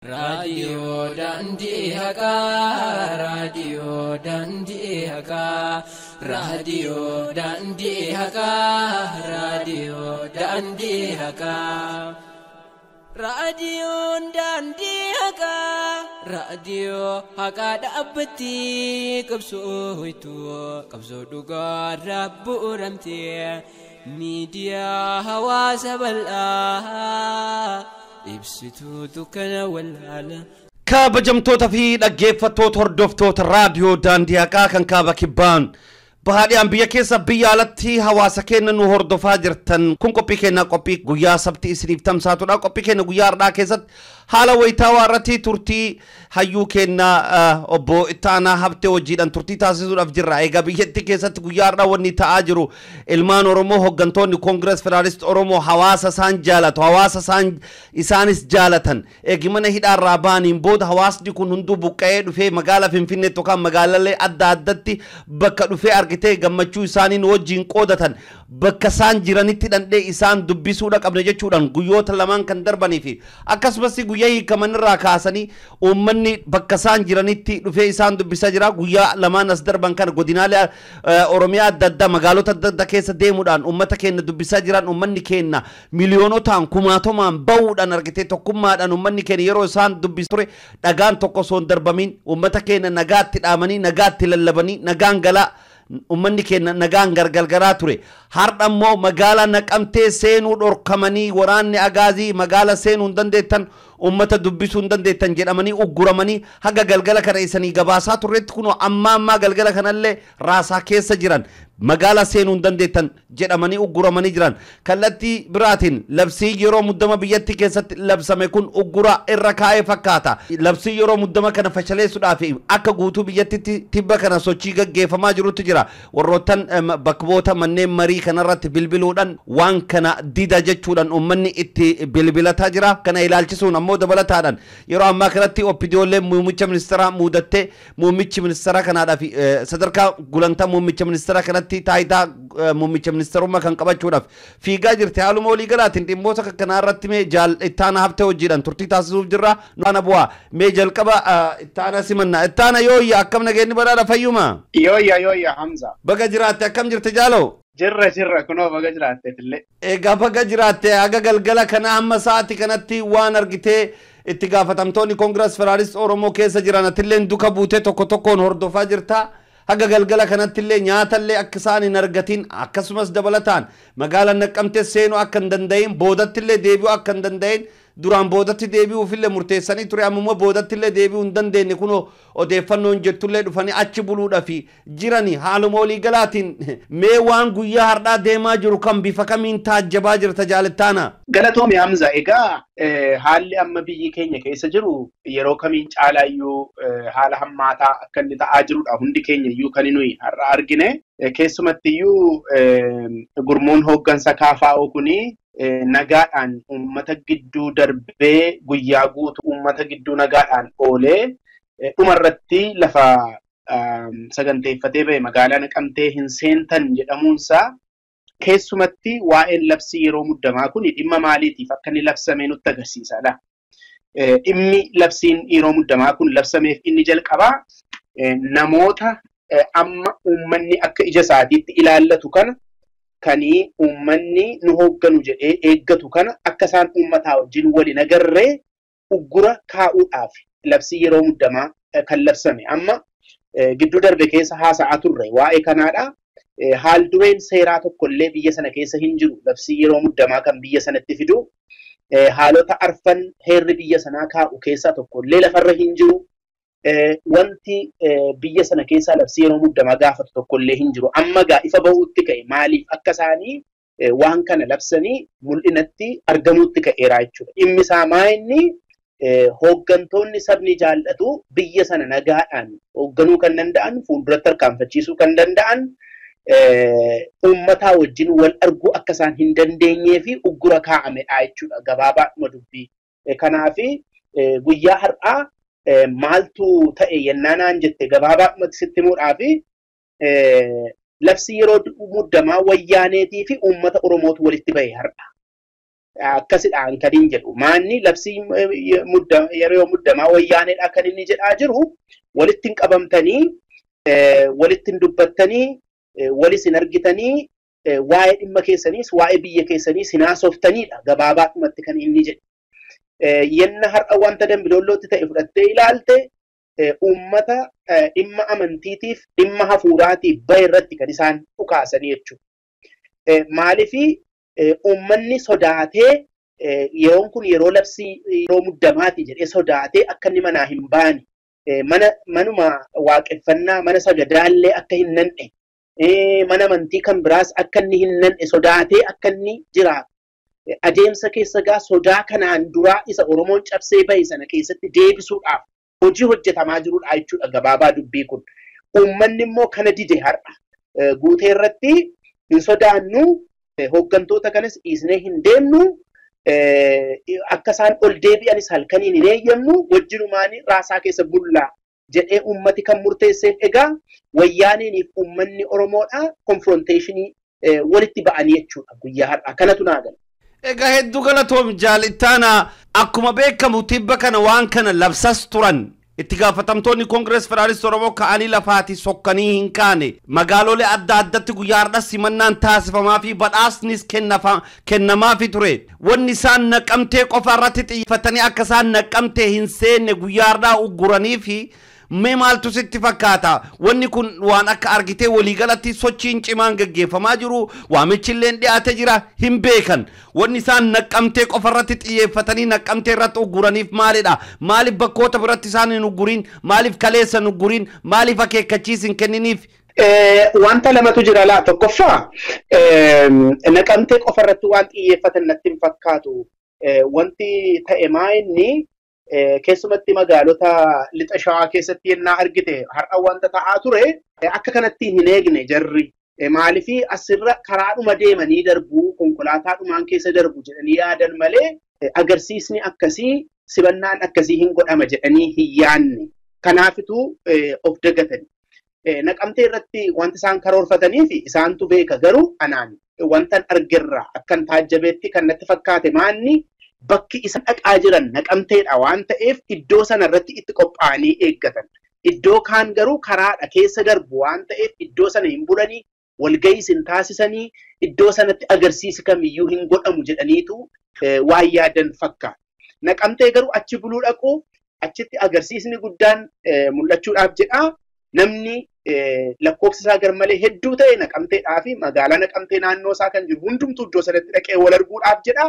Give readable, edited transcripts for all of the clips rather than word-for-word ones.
Raadiyoo daandii haqaa, raadiyoo daandii haqaa, raadiyoo daandii haqaa, raadiyoo daandii haqaa. Raadiyoon daandii haqaa, raadiyoo haqaa dhaabbatti qabsoo qabsoo dhugaa bu'uuramtee miidiyaa hawaasa bal'aa. Ibsituu dukkana wallaala. Kabajamtoota fi dhaggeeffattoota hordoftoota raadiyoo daandii haqaa kan kaaba kibbaan bahaadhiyaan biyya keessa biyya alatti hawaasa keenya nu hordofaa jirtan kun qophii keenya qophii guyyaa sabti isiniif tamsaatudha. Qophii keenya guyyaa har'aa keessatti haala wayitaawaa irratti turtii hayyuu keenya obbo Ittaanaa Habtee wajjiidhaan turtii taasisuudhaaf jirra. Egaa biyyattii keessatti guyyaa har'aa wanni ta'aa jiru ilmaan Oromoo hooggantoonni Koongirees Federaalist Oromoo hawaasa isaan jaalatu hawaasa isaan isaanis jaalatan eegi mana hidhaarraa ba'aniin booda hawaasni kun hunduu buqqa'ee dhufee magaalaa Finfinneetti yookaan magaalaalee adda addatti bakka dhufee argitee gammachuu isaaniin wajjin qoodatan bakka isaan jiranitti dhandhee isaan dubbisuudha qabna jechuudhaan guyyoota lamaan kan darbanii fi akkasumas guyyaa hiikamanirraa kaasanii uummanni bakka isaan jiranitti dhufee isaan dubbisaa jira. Guyyaa lamaan as darban kana godinaalee Oromiyaa adda addaa magaalota adda addaa keessa deemuudhaan uummata keenya dubbisaa jiran uummanni keenya miliyoonotaan kumaatomaan bahuudhaan argitee tokkummaadhaan uummanni keenya yeroo isaan dubbisu ture dhagaan tokko osoo hin darbamiin uummata keenya nagaatti dhaamanii nagaatti lallabanii nagaan galaa uummanni keenya nagaan gargargaraa ture. Har'a immoo magaalaa Naqamtee seenuu dhorkamanii waraanni agaazii magaala seenuu hin dandeettan uummata dubbisuu hin dandeettan jedhamanii ugguramanii haga galgala kana isanii gabaasaa turretti kunoo amma ammaa galgala kanallee raasaa keessa jiran magaala seenuu hin dandeettan jedhamanii ugguramanii jiran. Kallattii biraatiin labsii yeroo muddama biyyattii keessatti labsame kun uggura irra kaa'ee fakkaata. Labsii yeroo muddama kana fashaleessuudhaaf akka guutuu biyyattiitti tibba kana sochii gaggeeffamaa jirutu jira. Warroottan bakkoota manneen marii kanarratti bilbiluudhaan waan kana dida jechuudhaan uummanni itti bilbilataa jira. Kana ilaalchisuun ammoo dabalataadhaan yeroo ammaa kanatti OPDOllee muummicha ministeeraa muudattee muummichi ministeeraa kanaadhaaf sadarkaa gulantaa muummicha ministeeraa kanatti taayitaa muummicha ministeerummaa kan qabachuudhaaf fiigaa jirti. Haaluma walii galaatiin dhimmoota kanaa irratti mee jaal Ittaanaa Habtee hojiidhaan turtii taasisuuf jirra. Nuana bu'aa mee jalqaba Ittaanaa simannaa. Ittaana yooyya akkam nageenyi badhaadha fayyuma? Yooyya yooyya Hamza. Baga jiraatte akkam jirte jaaloo? Jirra jirra kunoo baga jiraatteetillee. Egaa baga jiraatte haga galgala kana hamma sa'aati kanatti waan argitee itti gaafatamtoonni Koongirees Federaalist Oromoo keessa jiran atilleen duka buutee tokko tokkoon hordofaa jirta. Haga galgala kanattillee nyaatallee akka isaan hin argatin akkasumas dabalataan magaalaa Naqamtee seenuu akka hin danda'in boodattillee deebi'uu akka hin danda'in duraan boodatti deebi'uufillee murteessanii ture amma immoo boodattillee deebi'uu hin dandeenye kunoo odeeffannoon jettullee dhufanii achi buluudhaaf jirani. Haaluma waliigalaatiin mee waan guyyaa har'aa deemaa jiru kan bifa kamiin taajjabaa jirta jaalittaana? Galatoomi Hamza, egaa haalli amma biyyi keenya keessa jiru yeroo kamiin caalaayyuu haala hammaataa akka inni ta'aa jirudha. Hundi keenya iyyuu kan nuyi har'a argine. Keessumattiyyuu gurmuun hooggansa KFO kuni nagaadhaan uummata gidduu darbee guyyaa guutuu uummata gidduu nagaadhaan oolee dhumarratti lafa saganteeffatee ba'e magaalaa Naqamtee hin seentan jedhamuunsaa keessumatti waa'een labsii yeroo muddamaa kun dhimma maaliitiif akka inni labsame nutti agarsiisadha. Dhimmi labsiin yeroo muddamaa kun labsameef inni jalqabaa namoota amma uummanni akka ija isaatiitti ilaallatu kana kanii uummanni nu hoogganu jedhee eeggatu kana akka isaan uummataa wajjin waliin agarree uggura kaa'uudhaaf labsii yeroo muddamaa kan labsame. Amma gidduu darbe keessa haasa'aa turre waa'ee kanaadha. Haal dureen seeraa tokkollee biyya sana keessa hin jiru labsii yeroo muddamaa kan biyya sanatti fidu. Haalota arfan heerri biyya sanaa kaa'u keessaa tokkollee lafarra hin jiru. Wanti biyya sana keessaa labsii yeroo muddamaa gaafatu tokkollee hin jiru. Amma gaa ifa bahuutti ka'e maaliif akka isaanii waan kana labsanii mul'inatti argamuutti ka'eera jechuudha. Dhimmi isaa maa inni hooggantoonni sabni jaallatu biyya sana nagaadhaan hoogganuu kan danda'an fuulduratti harkaanfachiisuu kan danda'an uummataa wajjin wal arguu akka isaan hin dandeenyee fi uggura kaa'amedha jechuudha gabaabaadhuma dubbii. Kanaaf guyyaa har'aa maaltu ta'e yennaa naan jette gabaabaadhumatti sitti himuudhaaf labsii yeroo muddamaa wayyaaneetii fi uummata Oromootu walitti bahe har'a. Akkasidhaan kan hin jedhu. Maanni labsii yeroo muddamaa wayyaaneedha kan inni jedhaa jiru walitti hin qabamtanii, walitti hin dubbattanii, walis hin argitanii, waa'ee dhimma keessaniis waa'ee biyya keessaniis hin haasoftaniidha gabaabaadhumatti kan inni jedhu. Yenna har'a wanta Dambidollootti ta'e fudhattee ilaalte uummata dhimma amantiitiif dhimma hafuuraatiif bahe irratti kan isaan dhukaasanii jechuudha. Maaliifii uummanni sodaatee yeroon kun yeroo labsii yeroo muddamaati jedhee sodaatee akka inni manaa hin baane manuma waaqeffannaa mana sagadaallee akka hin nan'e mana amantii kan biraas akka inni hin nan'e sodaatee akka inni jiraatu. Adeemsa keessa gaa sodaa kanaan duraa isa Oromoon cabsee bahe sana keessatti deebisuudhaaf hojii hojjetamaa jirudha jechuudha gabaabaa dubbii kun. Uummanni immoo kana dide har'a. Guutee irratti hin sodaannu, hooggantoota kanas dhiisnee hin deemnu, akka isaan ol deebi'anis halkaniin hin eeyyamnu, wajjinumaan raasaa keessa bullaa jedhee uummati kan murteesseef egaa wayyaaniiniif uummanni Oromoodha konfronteeshinii walitti ba'anii jechuudha guyyaa har'aa. Kanatu naa gala. Egaa hedduu galatoom jaalittaana akkuma beekamu tibba kana waan kana labsas turan. Itti gaafatamtoonni Koongirees Federaalistii Oromoo ka'anii lafaati sokkanii hin kaane magaalolee adda addatti guyyaa har'a simannaan taasifamaa fi badhaasnis kennamaafi ture. Wanni isaan naqamtee qofa irratti xiyyeeffatanii akka isaan naqamtee hin seenne guyyaa har'aa ugguranii fi mee maaltu sitti fakkaata? Wanni kun waan akka argitee waliigalatti sochiin cimaan gaggeeffamaa jiru, waamichilleen dhiyaatee jira hin beekan. Wanni isaan naqamtee qofa irratti xiyyeeffatanii naqamtee irratti ugguraniif maalidha? Maaliif bakkoota biratti isaan hin ugguriin? Maaliif kaleessa hin ugguriin? Maaliif akeekkachiis hin kenniniif? Wanta lamatu jira laa. Tokkoffaa naqamtee qofa irratti waan xiyyeeffatan natti hin fakkaatu. Wanti ta'e maa inni keessumatti magaalota lixa shawaa keessatti yennaa argite har'a wanta ta'aa ture akka kanatti hin eegne jarri. Maaliifii asirra karaadhuma deemanii darbu, konkolaataadhumaan keessa darbu jedhanii yaadan malee agarsiisni akkasii sibannaan akkasii hin godhama jedhanii hin yaanne. Kanaafituu of dagatani. Naqamtee irratti wanti isaan karoorfatanii fi isaantu beeka garuu anaan wantan argerraa akkan taajjabeetti kan natti fakkaate maanni bakki isaan dhaqaa jiran naqamteedha waan ta'eef iddoo sana irratti itti qophaa'anii eeggatan. Iddoo kaan garuu karaadha keessa darbu waan ta'eef iddoo sana hin bulanii, walga'iis hin taasisanii, iddoo sanatti agarsiisi kamiyyuu hin godhamu jedhaniitu waan yaadan fakkaata. Naqamtee garuu achi buluu dhaqu, achitti agarsiisni guddaan mul'achuudhaaf jedha. Namni lakkoofsi isaa garmalee hedduu ta'e naqamteedhaa fi magaalaa naqamtee naannoo isaa kan jiru hundumtuu iddoo sanatti dhaqee wal arguudhaaf jedha.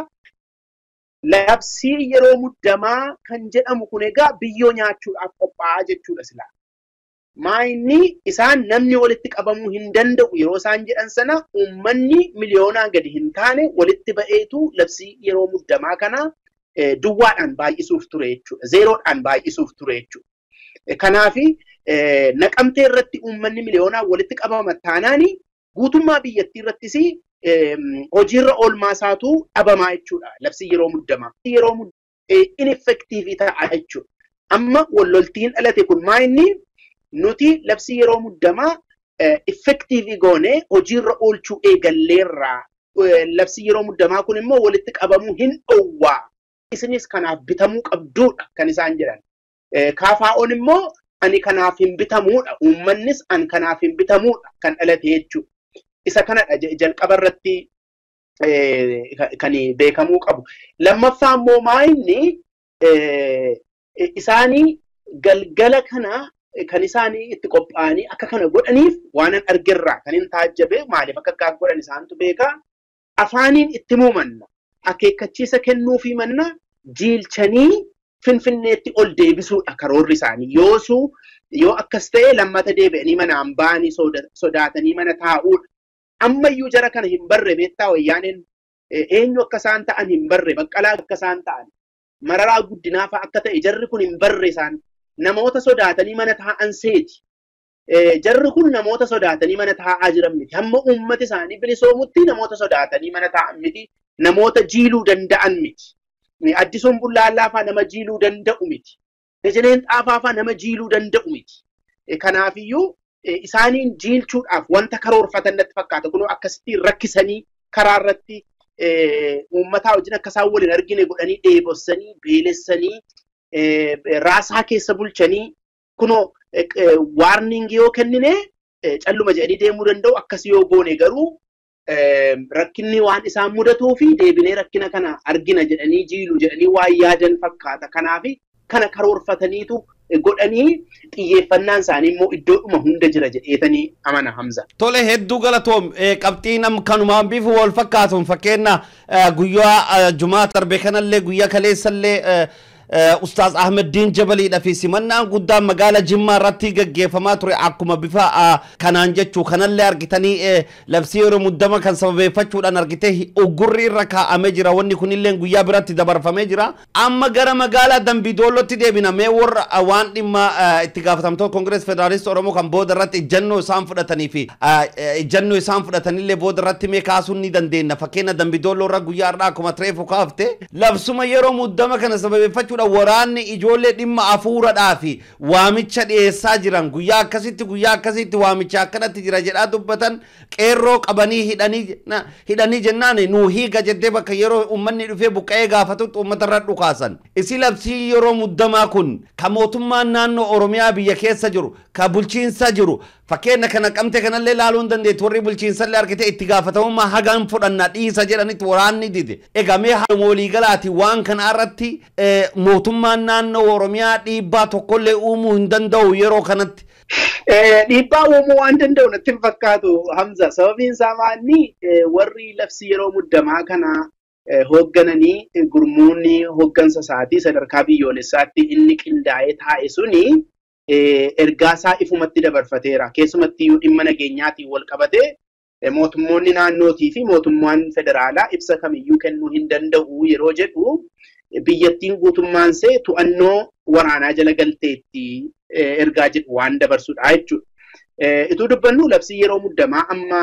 Labsii yeroo muddamaa kan jedhamu kun egaa biyyoo nyaachuudhaaf qophaa'aa jechuudha silaa. Maayinni isaan namni walitti qabamuu hin danda'u yeroo isaan jedhan sana uummanni miliyoonaa gadi hin taane walitti ba'eetu labsii yeroo muddamaa kana duwwaadhaan baay'isuuf ture jechuudha. Zeeroodhaan baay'isuuf ture jechuudha. Kanaafi naqamtee irratti uummanni miliyoonaa walitti qabama taanaani guutummaa biyyattii irrattis hojiirra oolmaa isaatu dhabamaa jechuudha. Labsii yeroo muddamaa. Yeroo ineffektiivii ta'a jechuudha. Amma walloltiin dhalate kun maa inni nuti labsii yeroo muddamaa effektiivii goonee hojiirra oolchuu eegalleerraa. Labsii yeroo muddamaa kun immoo walitti qabamuu hin dhowwaa. Isinis kanaaf bitamuu qabduudha kan isaan jedhan. KFO'n immoo ani kanaaf hin bitamuudha. Uummannis ani kanaaf hin bitamuudha kan dhalate jechuudha. Isa kanadha jalqaba irratti kan beekamuu qabu. Lammaffaa immoo maa inni isaanii galgala kana kan isaanii itti qophaa'anii akka kana godhaniif waan an argerraa kan hin taajjabe maaliif akka akka godhan isaantu beekaa. Afaaniin itti muumanna. Akeekkachiisa kennuufii manna jiilchanii Finfinneetti ol deebisuudha karoorri isaanii. Yoosuu yoo akkas ta'e lammata deebi'anii manaan ba'anii sodaatanii mana taa'uudha. Ammayyuu jara kana hin barre beektaa wayyaaneen eenyu akka isaan ta'an hin barre, Baqqalaa akka isaan ta'an, Mararaa Guddinaa fa'aa akka ta'e jarri kun hin barre isaan. Namoota sodaatanii mana taa'an seeti. Jarri kun namoota sodaatanii mana taa'aa jiran miti. Hamma uummati isaanii bilisoomutti namoota sodaatanii mana taa'an miti. Namoota jiiluu danda'an miti. Addisuun Bullaallaa fa'aa nama jiiluu danda'u miti. Dejeneen Xaafaa fa'aa nama jiiluu danda'u miti. Kanaafiyyuu isaaniin jiilchuudhaaf wanta karoorfatan natti fakkaata. Kunoo akkasitti rakkisanii karaa irratti uummataa wajjin akka isaan waliin argine godhanii dheebossanii beelessanii raasaa keessa bulchanii kunoo waarningii yoo kennine calluma jedhanii deemuu danda'u. Akkasii yoo goone garuu rakkinni waan isaan mudatuu fi deebinee rakkina kana argina jedhanii jiilu jedhanii waan yaadan fakkaata. Kanaaf kana karoorfataniitu godhanii xiyyeeffannaan isaanii immoo iddoodhuma hunda jira jedheetanii amana Hamza. Tole, hedduu galatoom. Qabxii nam kanumaan bifu wal fakkaatuun fakkeenya guyyaa Jumaa darbe kanallee, guyyaa kaleessallee, Ustaaz Ahmeddiin Jabaliidha fi simannaan guddaan magaala Jimmaa irratti gaggeeffamaa ture akkuma bifa kanaan jechuu kanallee argitanii, labsii yeroo muddama kan sababeeffachuudhaan argitee uggurri irra kaa'amee jira. Wanni kunillee guyyaa biratti dabarfamee jira. Amma gara magaalaa Dambidoolotti deebina. Mee warra waan dhimma itti gaafatamtoota Koongirees Federaalistii Oromoo kan booda irratti ejjennoo isaan fudhatanii fi ejjennoo isaan fudhatanillee booda irratti mee kaasuun ni dandeenya. Fakkeenya Dambidooloo irra guyyaa har'aa akkuma reefu kaafte labsuma yeroo muddama kana sababeeffachuudhaan waraanni ijoollee dhimma hafuuradhaa fi waamicha dhiyeessaa jiran, guyyaa akkasitti guyyaa akkasitti waamicha akkanatti jira jedhaa dubbatan, qeerroo qabanii hidhanii jennaan nuu hiika jettee bakka yeroo uummanni dhufee buqqa'ee gaafatutti uummata irra dhukaasan. Isi labsii yeroo muddamaa kun ka mootummaan naannoo Oromiyaa biyya keessa jiru ka bulchiinsa jiru, fakkeenya kana qabte kanallee ilaaluu hin dandeettu, warri bulchiinsallee argite itti gaafatamummaa hagaan fudhanna dhiisa jedhanitti waraanni dide. Egaa mee haaluma waliigalaati waan kana irratti mootummaan naannoo Oromiyaa dhiibbaa tokkollee uumuu hin danda'u yeroo kanatti? Dhiibbaa uumuu waan danda'u natti hin fakkaatu, Hamza. Sababiin isaa maali? Warri labsii yeroo muddamaa kana hooggananii gurmuun hooggansa isaatii sadarkaa biyyoolessaatti inni qindaa'ee taa'e suni ergaa isaa ifumatti dabarfateera. Keessumatti iyyuu dhimma nageenyaatiin wal qabatee mootummoonni naannootii fi mootummaan federaalaa ibsa kamiyyuu kennuu hin danda'u yeroo jedhu, biyyattiin guutummaan see to'annoo waraanaa jala galteetti ergaa jedhu waan dabarsudha jechuudha. Ituu dubbannu labsii yeroo muddamaa amma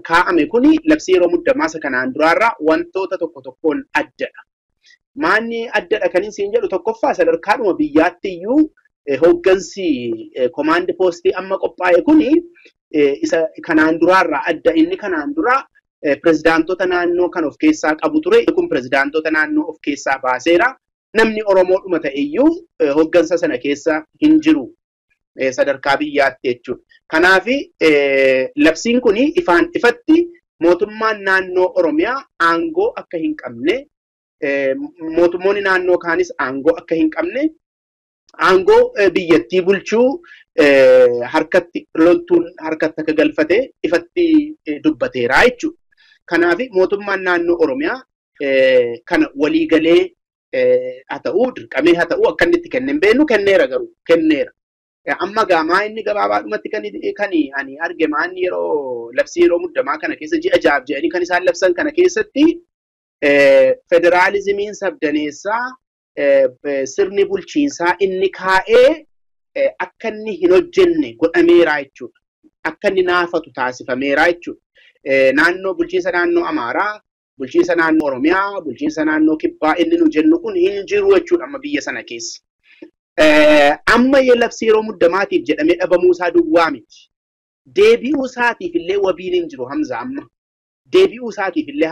kaa'ame kuni labsii yeroo muddamaa isa kanaan duraarraa wantoota tokko tokkoon addadha. Maanni addadha kan isin jedhu, tokkoffaa sadarkaadhuma biyyaatti iyyuu hooggansi komaandi poostii amma qophaa'e kuni isa kanaan duraarraa adda. Inni kanaan duraa pirezidaantota naannoo kan of keessaa qabu ture. Kun pirezidaantota naannoo of keessaa baaseera. Namni Oromoodhuma ta'e iyyuu hooggansa sana keessa hin jiru sadarkaa biyyaatti jechuudha. Kanaaf labsiin kun ifaan ifatti mootummaan naannoo Oromiyaa aangoo akka hin qabne, mootummoonni naannoo kaanis aangoo akka hin qabne, aangoo biyyattii bulchuu harkatti loltuun harkatti akka galfate ifatti dubbateera jechuudha. Kanaaf mootummaan naannoo Oromiyaa kana waliigalee haa ta'uu, dirqamee haa ta'uu, akka inni itti kenne hin beeknu, kenneera garuu kenneera. Amma gaamaa inni gabaabaadhumatti kan ani arge maanni yeroo labsii yeroo muddamaa kana keessa ji'a 6 jedhanii kan isaan labsan kana keessatti federaalizimiin sabdaneessaa sirni bulchiinsaa inni kaa'ee akka inni hin hojjenne godhameera jechuudha. Akka inni naafatu taasifameera jechuudha. Naannoo bulchiinsa naannoo Amaaraa, bulchiinsa naannoo Oromiyaa, bulchiinsa naannoo Kibbaa inni nu jennu kun hin jiru jechuudha amma biyya sana keessa. Amma labsii yeroo muddamaatiif jedhamee dhabamuu isaa duwwaa miti. Deebi'uu isaatiif illee wabiin hin jiru, Hamza, amma. Deebi'uu isaatiif illee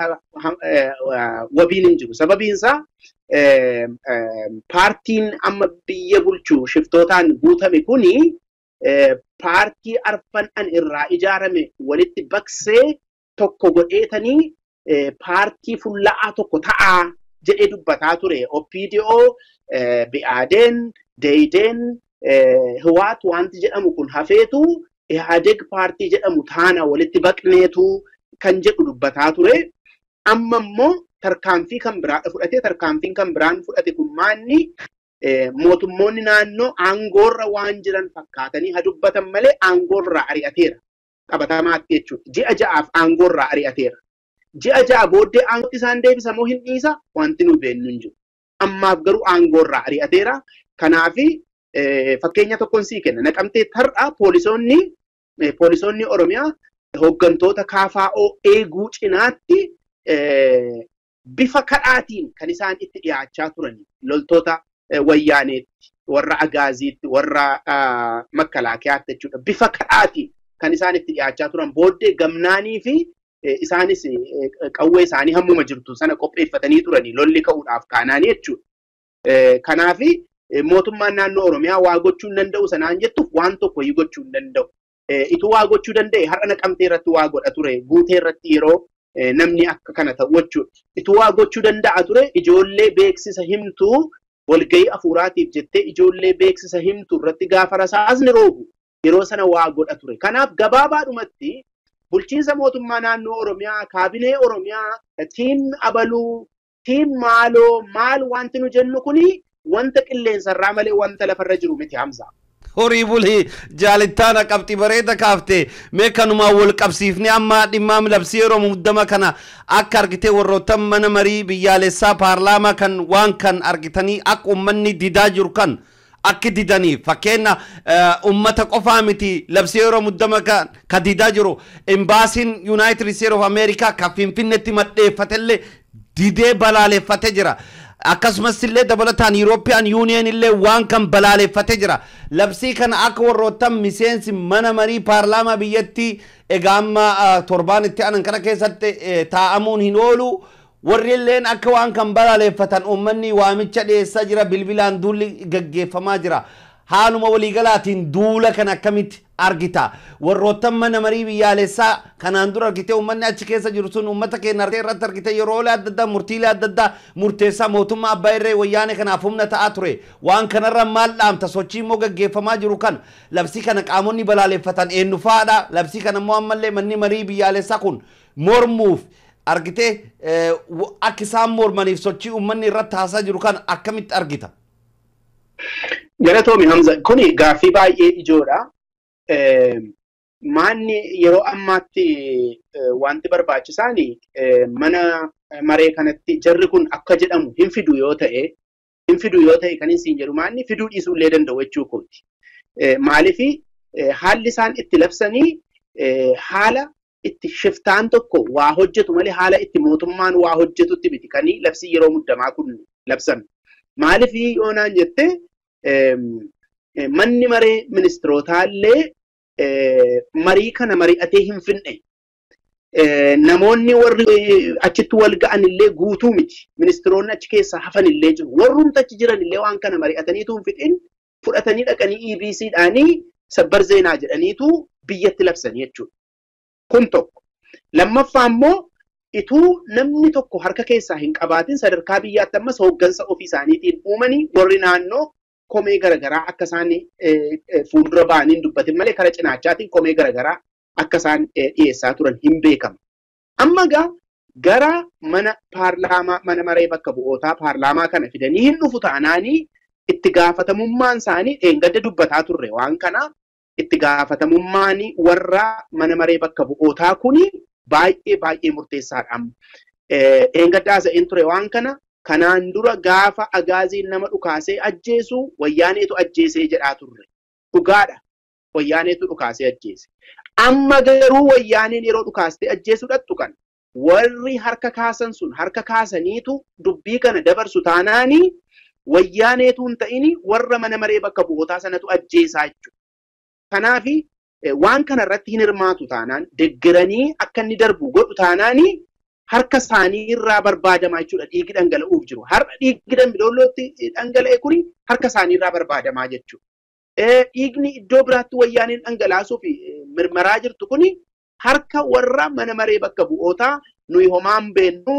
wabiin hin jiru. Sababiin isaa paartiin amma biyya bulchu shiftootaan guutame kuni paartii arfan an irraa ijaarame walitti baqsee tokko godheetanii paartii fulla'aa tokko ta'aa jedhee dubbataa ture. OPDO, BADN, Deideen, Hiwaat wanti jedhamu kun hafeetu Ihadeg paartii jedhamu taana walitti baqneetu kan jedhu dubbataa ture. Amma immoo tarkaanfii kan biraa fudhate. Tarkaanfiin kan biraan fudhate kun maanni? Mootummoonni naannoo aangoorra waan jiran fakkaatanii haa dubbatan malee aangoorraa ari'ateera. Qabatamaatti jechuudha. Ji'a 6f aangoorraa ari'ateera. Ji'a 6 booddee aangootti isaan deebisa moo hin dhiisa wanti nu beeknu hin jiru. Ammaaf garuu aangoorraa ari'ateera. Kanaafi fakkeenya tokkoon sii kenna. Naqamtee har'a poolisoonni Oromiyaa hooggantoota KFO eeguu cinaatti bifa kadhaatiin kan isaan itti dhiyaachaa turan loltoota wayyaaneetti, warra agaaziitti, warra makkalaakayaatti jechuudha. Bifa kadhaatiin kan isaan itti dhiyaachaa turan booddee gamnaanii fi Isaanis qawwee isaanii hammuma jirtu sana qopheeffatanii turanii lolli ka'uudhaaf kaanaanii jechuudha. Kanaaf mootummaan naannoo Oromiyaa waa gochuu hin danda'u sanaan jettuuf waan tokko iyyuu gochuu hin danda'u. Ituu waa gochuu danda'e har'a Naqamtee irratti waa godha ture, Guutee irratti yeroo namni akka kana ta'u jechuudha. Ituu waa gochuu danda'a ture ijoollee beeksisa himtuu walgahii afuuraatiif jettee ijoollee beeksisa himtuu irratti gaafa rasaasni roobu yeroo sana waa godha ture. Kanaaf gabaabaadhumatti bulchiinsa mootummaa naannoo Oromiyaa, kaabinee Oromiyaa, tiim abaluu, tiim maaloo, maal wanti nu jennu kuni wanta qilleensarraa malee wanta lafarra jiru miti Hamza. Horii bulii jaalittaana qabxii bareeda kaaftee mee kanumaan wal qabsiifnee amma dhimma labsii yeroo muddama kana akka argitee warroottan mana marii biyyaalessaa paarlaamaa kan waan kan argitanii akka uummanni didaa jiru kan akka didanii fakkeenya uummata qofaa miti labsii yeroo muddama ka didaa jiru embaasiin United States of America ka Finfinneetti maddeeffatellee didee balaaleffatee jira. Akkasumas illee dabalataan European Union illee waan kan balaaleffatee jira. Labsii kana akka warroottan miseensi mana marii paarlaamaa biyyattii egaa amma torbaan itti aanan kana keessatti taa'amuun hin oolu. Warri illeen akka waan kan balaaleffatan uummanni waamicha dhiyeessaa jira, bilbilaan duulli gaggeeffamaa jira. Haaluma waliigalaatiin duula kan akkamitti argita? Warroottan mana marii biyyaalessaa kanaan dura argitee uummanni achi keessa jiru sun uummata keenya irratti argitee yeroolee adda addaa murtiilee adda addaa murteessaa mootummaa abbaa irree wayyaane kanaaf humna ta'aa ture. Waan kanarra maal dhaamta? Sochii immoo gaggeeffamaa jiru kan labsii kana qaamonni balaaleffatan eenyu fa'aadha? Labsii kana immoo ammallee manni marii biyyaalessaa kun mormuuf argitee akka isaan mormaniif sochii uummanni irratti haasaa jiru kan akkamitti argita? Galatoomi Hamza, kuni gaaffii baay'ee ijoodha. Maanni yeroo ammaatti wanti barbaachisaan mana maree kanatti jarri kun akka jedhamu hin fidu yoo ta'e kan isin jedhu maanni fiduu dhiisuu illee danda'u jechuu kooti. Maaliif haalli isaan itti labsanii haala itti shiftaan tokko waa hojjetu malee haala itti mootummaan waa hojjetutti miti kan labsii yeroo muddamaa kun labsame. Maaliif yoo naan jette manni maree ministeerotaallee marii kana mari'atee hin finne. Namoonni warri achitti wal ga'an illee guutuu miti. Ministeeronni achi keessa hafan illee jiru. Warrumti achi jiran illee waan kana mari'ataniitu hin fixin fudhatanii dhaqanii EBC dhaanii sabbar zeenaa jedhaniitu biyyatti labsanii jechuudha. Kun tokko. Lammaffaa immoo ituu namni tokko harka keessaa hin qabaatin sadarkaa biyyaatti ammas hooggansa ofii isaaniitiin uumanii warri naannoo komee garagaraa akka isaan fuuldura ba'anii hin dubbatin malee karaa cinaachaatiin komee garagaraa akka isaan dhiyeessaa turan hin beekamu. Amma egaa gara mana paarlaamaa mana maree bakka bu'ootaa paarlaamaa kana fidanii hin dhufu taanaanii itti gaafatamummaan isaanii dheengadda dubbataa turre waan kana itti gaafatamummaan warra mana maree bakka bu'ootaa kuni baay'ee baay'ee murteessaadha. Dheengadda haasa'een ture waan kana kanaan dura gaafa agaaziin nama dhukaasee ajjeesu wayyaaneetu ajjeesee jedhaa turre. Dhugaadha. Wayyaaneetu dhukaasee ajjeese. Amma garuu wayyaaneen yeroo dhukaastee ajjeesu dhattu kan warri harka kaasan sun harka kaasaniitu dubbii kana dabarsu taanaanii wayyaaneetu hin ta'ini warra mana maree bakka bu'ootaa sanatu ajjeesaa jechuudha. Kanaafi waan kana irratti hin hirmaatu taanaan deeggaranii akka inni darbu godhu taanaanii harka isaanii irraa barbaadamaa jechuudha. Dhiigni dhangala'uuf jiru. Har'a dhiigni Dambidollootti dhangala'e kuni harka isaanii irraa barbaadamaa jechuudha. Dhiigni iddoo biraatti wayyaaneen dhangalaasuuf mirmaraa jirtu kuni harka warra mana maree bakka bu'ootaa nuyi homaan beennu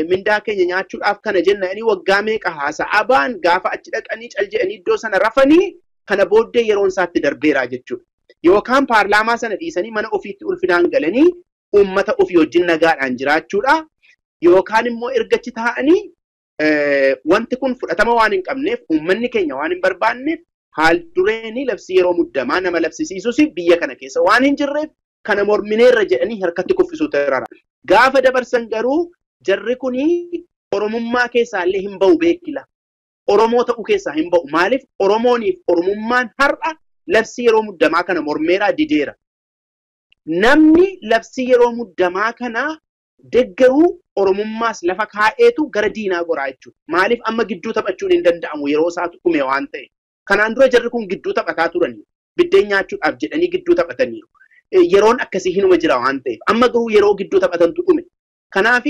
mindaa keenya nyaachuudhaaf kana jenna inni waggaa meeqa haasa'aa ba'an gaafa achi dhaqanii cal jedhanii iddoo sana rafanii kana booddee yeroon isaatti darbeera jechuudha. Yookaan paarlaamaa sana dhiisanii mana ofiitti ulfinaan galanii uummata ofii wajjin nagaadhaan jiraachuudha. Yookaan immoo ergachi taa'anii wanti kun fudhatama waan hin qabneef uummanni keenya waan hin barbaanneef haal dureen labsii yeroo muddamaa nama labsisiisus biyya kana keessa waan hin jirreef kana mormineerra jedhanii harkatti kuffisuutu irra. Gaafa dabarsan garuu jarri kuni Oromummaa keessaa illee hin ba'u beekila. Oromoo ta'uu keessaa hin ba'u. Maaliif Oromooniif Oromummaan har'a labsii yeroo muddamaa kana mormeeraa dideera. Namni labsii yeroo muddamaa kana deeggaruu Oromummaas lafa kaa'eetu gara diinaa goraa jechuudha. Maaliif amma gidduu taphachuun hin danda'amu yeroo isaatu dhume waan ta'e. Kanaan dura jarri kun gidduu taphataa turanii biddeen nyaachuudhaaf jedhanii gidduu taphataniiru. Yeroon akkasii hinuma jira waan ta'eef. Amma garuu yeroo gidduu taphatantu dhume. Kanaaf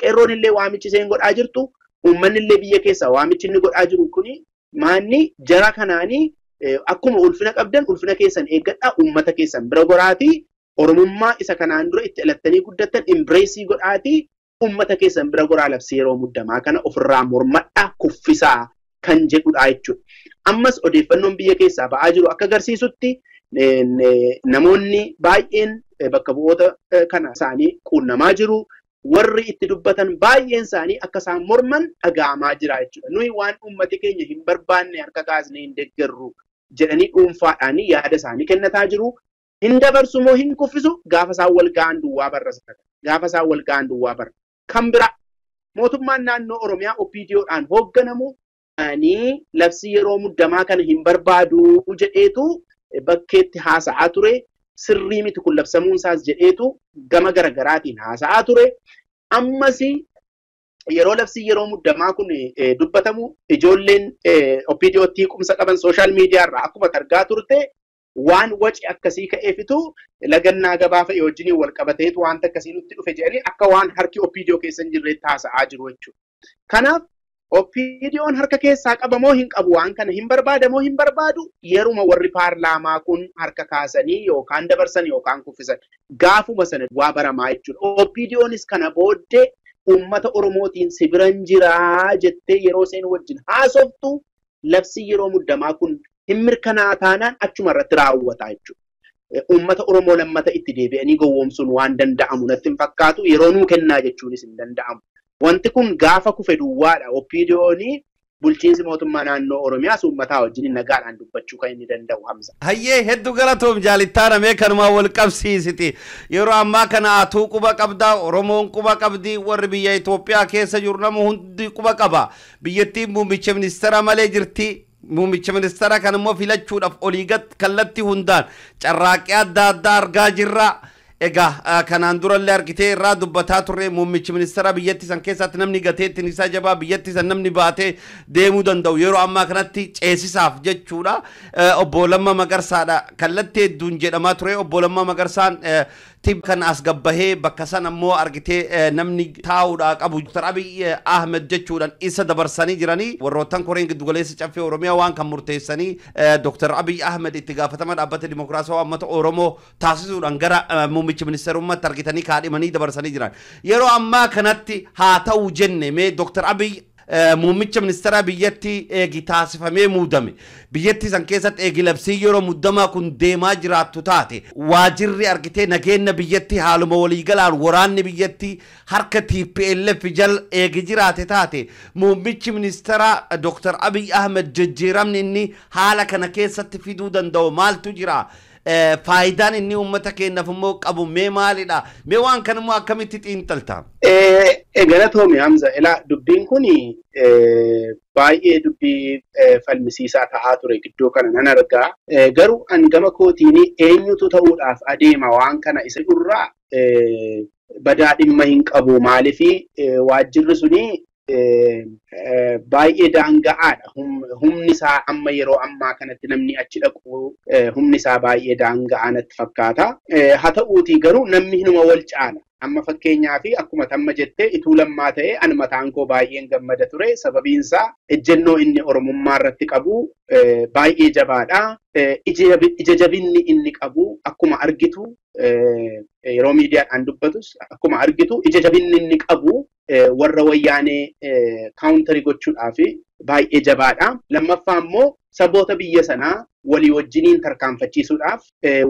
qeerroon illee waamichi isheen godhaa jirtu, uummanni illee biyya keessaa waamichi inni godhaa jiru kuni maanni jara kanaanii akkuma ulfina qabdan ulfina keessan eeggadhaa, uummata keessan bira goraatii, Oromummaa isa kanaan dura itti dhalattanii guddattan embrace godhaatii, uummata keessan bira goraa, labsii yeroo muddamaa kana ofirraa mormadhaa, kuffisaa kan jedhudha jechuudha. Ammas odeeffannoon biyya keessaa ba'aa jiru akka agarsiisutti namoonni baay'een bakka bu'oota kana isaanii quunnamaa jiru. Warri itti dubbatan baay'een isaanii akka isaan morman dhaga'amaa jira jechuudha. Nuyi waan uummati keenya hin barbaanne harka kaasnee hin deeggarru jedhanii dhuunfaadhaan yaada isaanii kennataa jiru. Hin dabarsu moo hin kuffisu gaafa isaan wal ga'an duwwaa barra. Gaafa isaan wal ga'an duwwaa barra. Kan biraa mootummaan naannoo Oromiyaa OPDOdhaan hoogganamu ani labsii yeroo muddamaa kana hin barbaadu jedheetu bakkeetti haasa'aa ture. Sirrii miti kun labsamuun isaas jedheetu gama garagaraatiin haasa'aa ture. Ammas yeroo labsii yeroo muddamaa kun dubbatamu ijoolleen OPDOtti qumsa qaban sooshaal miidiyaa irraa akkuma argaa turte waan waci akkasii ka'eefitu lagannaa gabaa fa'i wajjiniin wal qabateetu wanta akkasii nutti dhufe jedhanii akka waan harki OPDO keessa hin jirreetti haasa'aa jiru jechuudha. Kanaaf OPDOn harka keessaa qabamoo hin qabu, waan kana hin barbaadamoo hin barbaadu, yeruma warri paarlaamaa kun harka kaasanii yookaan dabarsan yookaan kuffisan gaafuma sana waa baramaa jechuudha. OPDOnis kana booddee uummata Oromootiin si biran jiraa jettee yeroo isheen wajjin haasoftu labsii yeroo muddamaa kun hin mirkanaa taanaan achuma irratti raawwata jechuudha. Uummata Oromoo lammata itti deebi'anii gowwoomsuun waan danda'amu natti hin fakkaatu, yeroo nuu kennaa jechuunis hin danda'amu. Wanti kun gaafa kufe duwwaadha. OPDOn bulchiinsi mootummaa naannoo Oromiyaas uummataa wajjin nagaadhaan dubbachuu kan inni danda'u Hamza. Hayyee hedduu galatoom jaalittaana mee kanumaa wal qabsiisiti. Yeroo ammaa kana atuu quba qabdaa, Oromoon quba qabdi, warri biyya Itoophiyaa keessa jiru nama hundi quba qaba. Biyyattiin muummicha ministeera malee jirti. Muummicha ministeera kan immoo filachuudhaaf olii gad kallattii hundaan carraaqqii adda addaa argaa jirra. Egaa kanaan durallee argitee irraa dubbataa turre muummichi ministeera biyyattii san keessatti namni gateettiin isaa jabaa biyyattii san namni baatee deemuu danda'u yeroo ammaa kanatti ceesisaaf jechuudha. Obbo Lammaa Magarsaadha kallattii hedduun jedhamaa ture. Obbo Lammaa Magarsaan tib kan as gabbahee bakka san ammoo argitee namni taa'uudhaa qabu Dr. Abiy Ahmed jechuudhaan isa dabarsanii jiranii warroottan koreen giddugaleessa caffee Oromiyaa waan kan murteessanii Dr. Abiy Ahmed itti gaafatama dhaabbata dimokiraasawaa uummata Oromoo taasisuudhaan gara muummicha ministeerummaatti argitanii kaadhimanii dabarsanii jiran. Yeroo ammaa kanatti haa ta'u jenne mee Dr. Abiy muummicha ministeera biyyatti eegi taasifamee muudame. Biyyattii san keessatti eegi labsii yeroo muddamaa kun deemaa jiraattu taate waajirri argitee nageenya biyyatti haaluma waliigalaan waraanni biyyatti harka TPLF jal eegi jiraate taate muummichi ministeera Dr. Abiy Ahmed jijjiiramni inni haala kana keessatti fiduu danda'u maaltu jira? Faayidaan inni uummata keenyaaf immoo qabu mee maalidha? Mee waan kana immoo akkamitti xiinxalta? Galatoomi Hamza, ilaa dubbiin kun baay'ee dubbii falmisiisaa ta'aa ture gidduu kana nan argaa. Garuu an gama kootiin eenyutu ta'uudhaaf adeema waan kana isa irraa badaa dhimma hin qabu. Maaliif waajjirri suni baay'ee daanga'aadha. Humni isaa amma yeroo ammaa kanatti namni achi dhaqu humni isaa baay'ee daanga'aa natti fakkaata. Haa ta'uutii garuu namni hinuma wal caala. Amma fakkeenyaaf akkuma tamma jettee ituu lammaa ta'e ani mataan koo baay'een gammada ture. Sababiin isaa ejjennoo inni Oromummaa irratti qabu baay'ee jabaadha. Ija jabinni inni qabu akkuma argitu yeroo miidiyaadhaan dubbatus akkuma argitu ija jabinni inni qabu warra wayyaanee kaawuntarii gochuudhaaf baay'ee jabaadha. Lammaffaa immoo saboota biyya sanaa walii wajjiniin tarkaanfachiisuudhaaf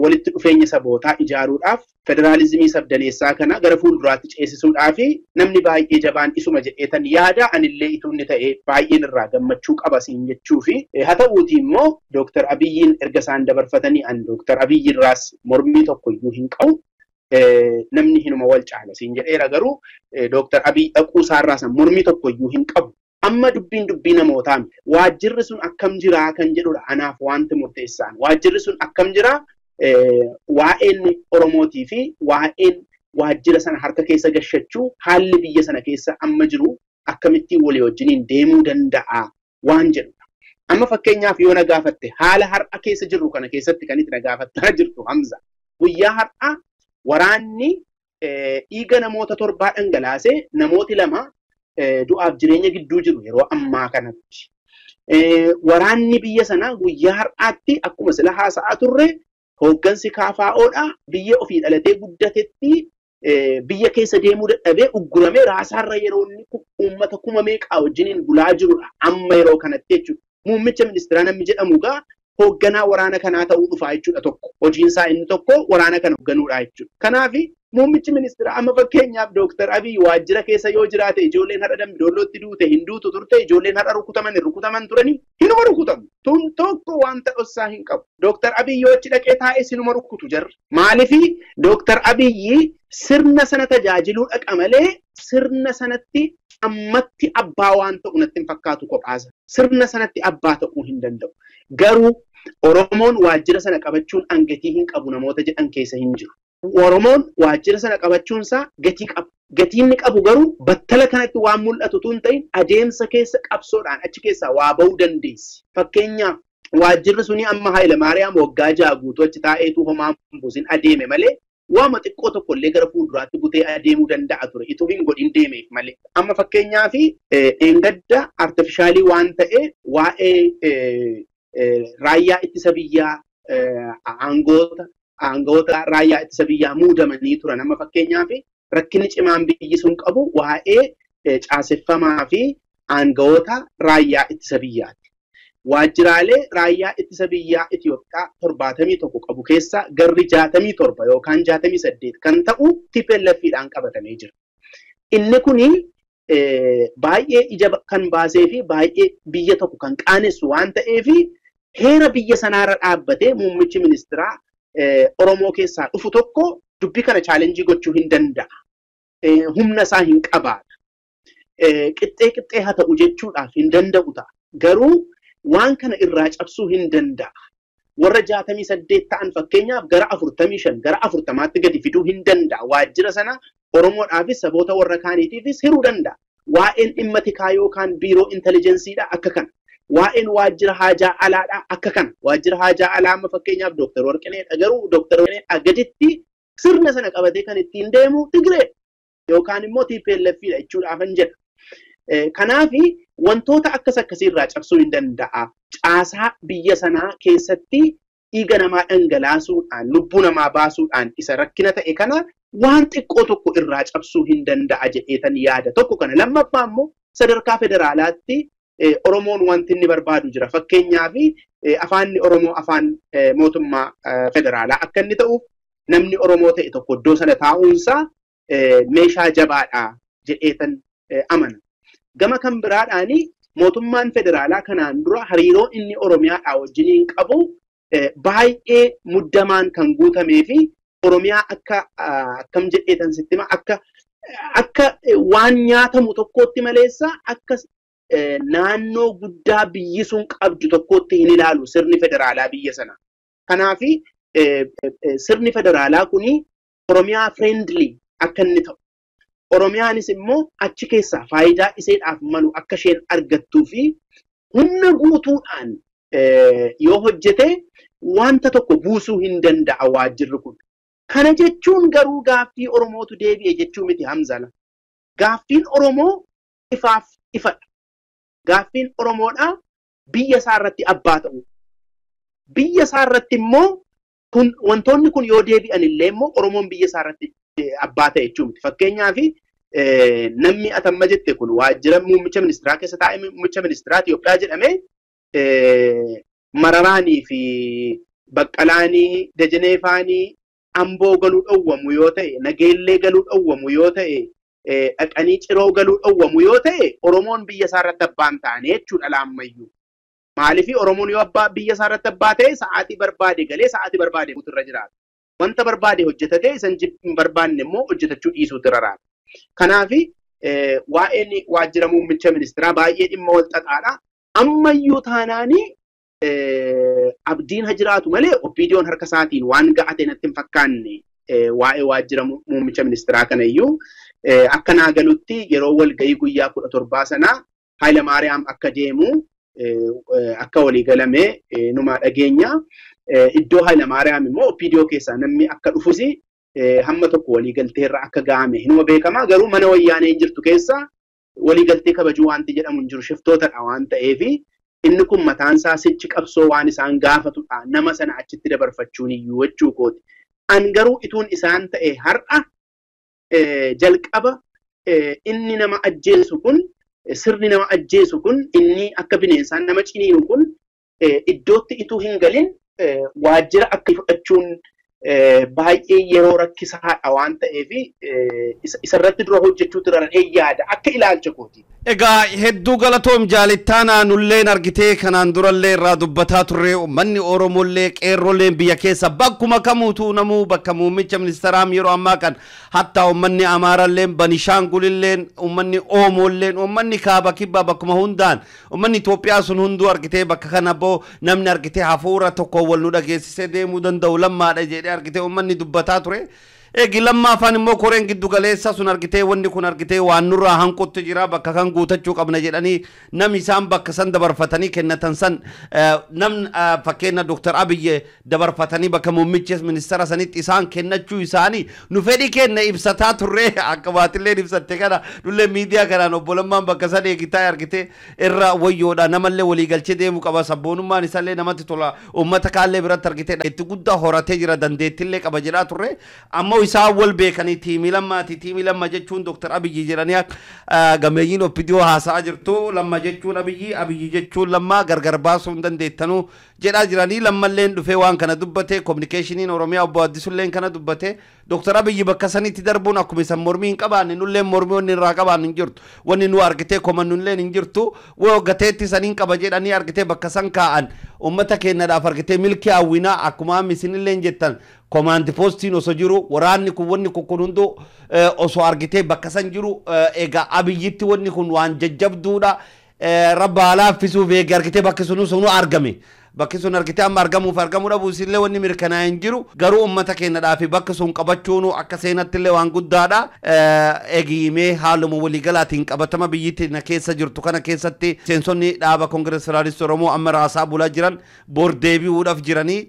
walitti dhufeenya sabootaa ijaaruudhaaf federaalizimii sabdaneessaa kana gara fuulduraatti ceesisuudhaaf namni baay'ee jabaan isuma jedheetan yaada anillee ituunni ta'e baay'een irraa gammachuu qaba siin jechuufi. Haa ta'uutii immoo Dr. Abiyyiin erga isaan dabarfatanii an Dr. Abiyyi irraas mormii tokko iyyuu hin qabu. Namni hinuma wal caala siin jedheera garuu Dr. Abiy dhaquu isaarraa san mormii tokko iyyuu hin qabu. Amma dubbiin dubbii namootaa miti. Waajjirri sun akkam jiraa kan jedhudha anaaf wanti murteessaan. Waajjirri sun akkam jiraa waa'een Oromootii fi waa'een waajjira sana harka keessa gashachuu haalli biyya sana keessa amma jiru akkamittiin walii wajjiniin deemuu danda'a waan jedhudha. Amma fakkeenyaaf yoo na gaafatte haala har'a keessa jirru kana keessatti kan itti na gaafattaa jirtu Hamza. Guyyaa har'a waraanni dhiiga namoota 7 dhangalaasee namooti 2 du'aaf jireenya gidduu jiru yeroo ammaa kanatti. Waraanni biyya sanaa guyyaa har'aatti akkuma sila haasa'aa turre hooggansi KFOdha biyya ofii dhalatee guddatetti biyya keessa deemuu dadhabee ugguramee raasaarra yeroo inni uummata kuma meeqaa wajjiniin bulaa jirudha amma yeroo kanatti jechuudha. Muummicha ministeeraa namni jedhamu egaa hoogganaa waraana kanaa ta'uu dhufaa jechuudha tokko. Hojiin isaa inni tokko waraana kana hoogganuudha jechuudha. Kanaaf muummichi ministeeraa amma fakkeenyaaf Dooktar Abiy waajjira keessa yoo jiraate ijoolleen har'a Dambidollootti duute hin duutu turte ijoolleen har'a rukutaman hin rukutaman turani hinuma rukutamu. Tun tokko wanta dhossaa hin qabu. Dooktar Abiy yoo achi dhaqee taa'e sinuma rukutu jarri. Maaliif Dooktar Abiy sirna sana tajaajiluu dhaqa malee sirna sanatti ammatti abbaa waan ta'u natti hin fakkaatu kophaasa. Sirna sanatti abbaa ta'uu hin danda'u. Garuu Oromoon waajjira sana qabachuun angatii hin qabu namoota jedhan keessa hin jiru. Oromoon waajjira sana qabachuunsaa gatii qaba. Gatiin inni qabu garuu battala kanatti waan mul'atu tun ta'in adeemsa keessa qabsoodhaan achi keessaa waa ba'uu dandeessi. Fakkeenyaaf waajjirri suni amma Hayilamaariyaam waggaa 6 guutuu achi taa'eetu homaa hin buusin adeeme malee waama xiqqoo tokko illee gara fuulduraatti butee adeemuu danda'a ture itoo hin godhin deemeef malee. Amma fakkeenyaaf dheengadda artifishaalii waan ta'e waa'ee raayyaa ittisa biyyaa aangoota raayyaa ittisa biyyaa muudamanii turan. Amma fakkeenyaaf rakkinni cimaan biyyi sun qabu waa'ee caaseffamaa fi aangoota raayyaa ittisa biyyaati. Waajjiraalee raayyaa ittisa biyyaa Itoophiyaa 71 qabu keessaa garri 67 yookaan 68 kan ta'u TPLFdhaan qabatamee jira. Inni kuni baay'ee ija kan baasee fi baay'ee biyya tokko kan qaanessu waan ta'eef heera biyya sanaarra dhaabbatee muummichi ministeeraa Oromoo keessaa dhufu tokko dubbii kana chaalenjii gochuu hin danda'a. Humna isaa hin qabaata. Qixxee qixxee haa ta'u jechuudhaaf hin danda'u ta'a. Garuu waan kana irraa cabsuu hin danda'a. Warra 68 ta'an fakkeenyaaf gara 45 gara 40tti gadi fiduu hin danda'a. Waajjira sana Oromoodhaafis saboota warra kaaniitiifis hiruu danda'a. Waa'een dhimma tikaa yookaan biiroo intelijensiidha akka kana. Waa'een waajjira haajaa alaadha akka kana. Waajjira haajaa alaa amma fakkeenyaaf Dooktar Warqineedha garuu Dooktar Warqineedha gaditti sirna sana qabatee kan ittiin deemu Tigree yookaan immoo TPLFdha jechuudhaafan jedha. Kanaaf wantoota akkas akkasiirraa cabsuu hin danda'a. Caasaa biyya sanaa keessatti dhiiga namaa dhangalaasuudhaan lubbuu namaa baasuudhaan isa rakkina ta'e kana waan xiqqoo tokko irraa cabsuu hin danda'a jedheetan yaada tokko kana. Lammaffaa immoo sadarkaa federaalaatti Oromoon wanti inni barbaadu jira. Fakkeenyaaf afaanni Oromoo afaan mootummaa federaalaa akka inni ta'uuf namni Oromoo ta'e tokko iddoo sana taa'uunsaa meeshaa jabaadha jedheetan amana. Gama kan biraadhaani mootummaan federaalaa kanaan dura hariiroo inni Oromiyaadhaa wajjiniin qabu baay'ee muddamaan kan guutamee fi Oromiyaa akka akkam jedheetan sitti hima akka waan nyaatamu tokkootti maleessa akka naannoo guddaa biyyi sun qabdu tokkootti hin ilaalu sirni federaalaa biyya sana. Kanaaf sirni federaalaa kuni Oromiyaa friendly akka inni ta'u. Oromiyaanis immoo achi keessaa faayidaa iseedhaaf malu akka isheen argattuu fi humna guutuudhaan yoo hojjete wanta tokko buusuu hin danda'a waajjirri kun. Kana jechuun garuu gaaffii Oromootu deebi'e jechuu miti Hamzala. Gaaffiin Oromoo ifaaf ifadha. Gaaffiin Oromoodhaa biyya isaa irratti abbaa ta'u. Biyya isaa irratti immoo kun wantoonni kun yoo deebi'an illee immoo Oromoon biyya isaa irratti abbaa ta'e jechuu miti. Fakkeenyaaf namni atamma jette kun waajjira muummicha ministeeraa keessa taa'e muummicha ministeeraa Itoophiyaa jedhamee Mararaanii fi Baqqalaanii Dajaneefaanii Amboo galuu dhowwamu yoo ta'e, Nageellee galuu dhowwamu yoo ta'e, dhaqanii Ciroo galuu dhowwamu yoo ta'e, Oromoon biyya isaa irratti abbaan ta'anii jechuudha laammayyuu. Maaliif Oromoon yoo abbaa biyya isaa irratti abbaa ta'e sa'aatii barbaade galee sa'aatii barbaade irra jiraata. Wanta barbaade hojjetatee isan hin barbaanne immoo hojjetachuu dhiisuutu irra raata. Kanaaf waa'een waajjira muummicha ministeeraa baay'ee dhimma wal xaxaadha. Ammayyuu taanaanii abdiin ha jiraatu malee OPDOn harka isaatiin waan ga'ate natti hin fakkaanne waa'ee waajjira muummicha ministeeraa kanayyuu akka naa galutti yeroo walga'ii guyyaa 17 sanaa Hayilamaariyaam akka deemu akka walii galame numa dhageenya. Iddoo Hayilamaariyaam immoo OPDO keessaa namni akka dhufus hamma tokko waliigalteerra akka ga'ame hinuma beekama. Garuu mana wayyaanee hin jirtu keessa waliigaltee kabajuu wanti jedhamu hin jiru, shiftootadha waan ta'eef inni kun mataan isaa sichi qabsoo waan isaan gaafatudha. Nama sana achitti dabarfachuun iyyuu jechuu kooti. An garuu ituun isaan ta'e har'a jalqaba inni nama ajjeesu kun, sirni nama ajjeesu kun, inni akka bineensaan nama ciniinu kun iddootti ituu hin galin waajjira akka fudhachuun baay'ee yeroo rakkisaadha waan ta'eef isarratti dura hojjechuutu irra yaada akka ilaalcha kooti. Egaa hedduu galatoom jaalittaanaa nulleen argitee kanaan durallee irraa dubbataa turre uummanni Oromollee qeerrolleen biyya keessa bakkuma kamuutu namuu bakka muummicha ministeeraa yeroo ammaa kan hatta uummanni Amaaralleen Banishaangulilleen uummanni Oomolleen uummanni kaaba kibbaa bakkuma hundaan uummanni Itoophiyaa sun hunduu argitee bakka kana boo namni argitee hafuura tokko wal nu dhageessisee deemuu danda'u lammaadha jedhee argitee uummanni dubbataa ture. Eegi lammaafaan immoo koreen giddu galeessa sun argitee wanni kun argitee waan nurraa hanqutti jira bakka kan guutachuu qabna jedhanii namni isaan bakka san dabarfatanii kennatan san namni fakkeenya Dr. Abiyyi dabarfatanii bakka muummicha ministeera sanitti isaan kennachuu isaanii nu fedhii kenna ibsataa turre akka baatillee ibsatte kana nullee miidiyaa kanaan obbo Lammaan bakka san eegitaa argitee irra wayyoodha namallee walii galchee deemuu qaba sabboonummaan isaallee namatti tola uummata kaallee biratti argitee itti guddaa horatee jira dandeettillee qaba jedhaa turre ammoo isaan wal beekanii tiimii lammaati tiimii lamma jechuun Dr. Abiyyi jedhanii gameeyyiin OPDO haasa'aa jirtu lamma jechuun Abiyyi Abiyyi jechuun lammaa gargar baasuu hin dandeettanuu jedhaa jiranii lammalleen dhufee waan kana dubbate kominikeeshiniin Oromiyaa obbo Addisuulleen kana dubbate Dr. Abiyyi bakka sanitti darbuun akkuma isan mormii hin qabaanne nulleen mormii wanni irraa qabaanne hin jirtu wanni nu argitee komannulleen hin jirtu woo gateetti saniin qaba jedhanii argitee bakka san kaa'an uummata keenyadhaaf argitee milkii hawwinaa akkuma isinilleen jettan komaandi poostiin osoo jiru waraanni kun wanni kun hunduu osoo argitee bakka san jiru egaa Abiyyitti wanni kun waan jajjabduudha rabba laaffisuuf eega argitee bakki sunuu sunuu argame. Bakki sun argitee amma argamuuf argamuu dhabuu isillee wanni mirkanaa'e hin jiru garuu uummata keenyadhaaf bakki sun qabachuun akka seenatti illee waan guddaadha. Eegimee haaluma waliigalaatiin qabatama biyyittii na keessa jirtu kana keessatti seensonni dhaaba Koongirees Federaalistii Oromoo amma raasaa bulaa jiran bor deebi'uudhaaf jiranii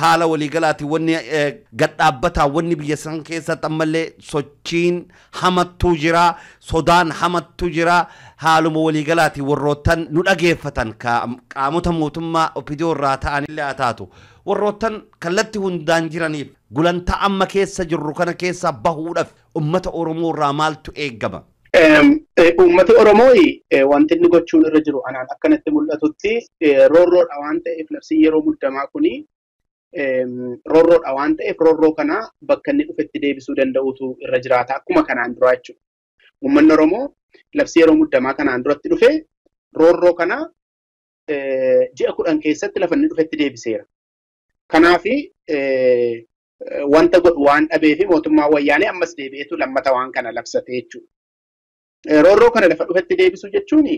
haala waliigalaatiin wanni gadhaabbataa wanni biyya san keessatti ammallee sochiin hamattuu jira sodaan hamattuu jira haaluma waliigalaatiin warroottan nu dhageeffatan qaamota mootummaa OPDO irraa ta'anillee haa taatu warroottan kallattii hundaan jiraniif gulantaa amma keessa jirru kana keessa bahuudhaaf uummata Oromoo irraa maaltu eegama? Uummati Oromoo wanti inni gochuun irra jiru anaan akkanatti mul'atutti roorroodha waan ta'eef labsiin yeroo muddamaa kuni roorroodha waan ta'eef roorroo kana bakka inni dhufetti deebisuu danda'utu irra jiraata akkuma kanaan duraa jechuudha. Uummanni Oromoo labsii yeroo muddamaa kanaan duratti dhufe roorroo kana ji'a 10 keessatti lafa inni dhufetti deebiseera. Kanaaf wanta godhu waan dhabee fi mootummaa wayyaanee ammas deebi'eetu lammata waan kana labsate jechuudha. Roorroo kana lafa dhufetti deebisuu jechuun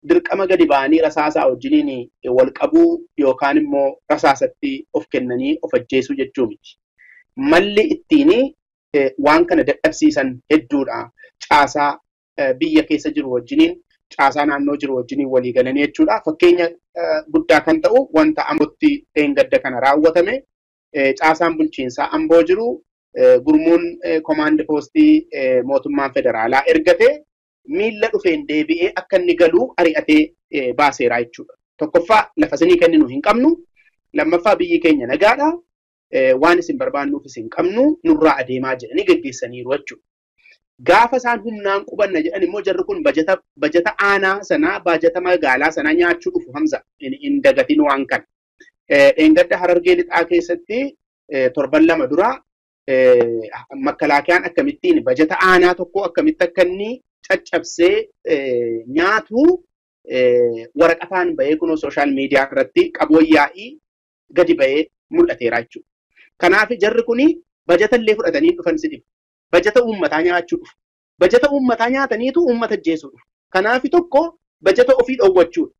dirqama gadi ba'anii rasaasaa wajjiniin wal qabuu yookaan immoo rasaasatti of kennanii of ajjeesuu jechuu miti. Malli ittiin waan kana dadhabsiisan hedduudha. Caasaa biyya keessa jiru wajjiniin caasaa naannoo jiru wajjiniin walii galanii jechuudha. Fakkeenya guddaa kan ta'u wanta Ambootti dheengadda kana raawwatame caasaan bulchiinsaa Amboo jiru gurmuun komaandi poostii mootummaan federaalaa ergate miilla dhufeen deebi'ee akka inni galuu ari'atee baaseera jechuudha. Tokkoffaa lafa isinii kenninu hin qabnu, lammaffaa biyyi keenya nagaadha, waan isin barbaannuuf isin qabnu nurraa adeemaa jedhanii geggeessaniiru jechuudha. Gaafa isaan humnaan qubanna jedhan immoo jarri kun bajata aanaa sanaa bajata magaalaa sanaa nyaachuu dhufu Hamza hin dagatin waan kana. Dheengadda Harargee lixaa keessatti torban 2 dura makkalaakiyaan akkamittiin bajata aanaa tokko akkamitti akka inni caccabsee nyaatu waraqataan bahee kunoo sooshaal miidiyaa irratti qaboo yaa'ii gadi bahee mul'ateera jechuudha. Kanaaf jarri kuni bajata illee fudhatanii dhufan si dhibu. Bajata uummataa nyaachuu dhufu. Bajata uummataa nyaataniitu uummata ajjeesuu dhufu. Kanaaf tokko bajata ofii dhoowwachuudha.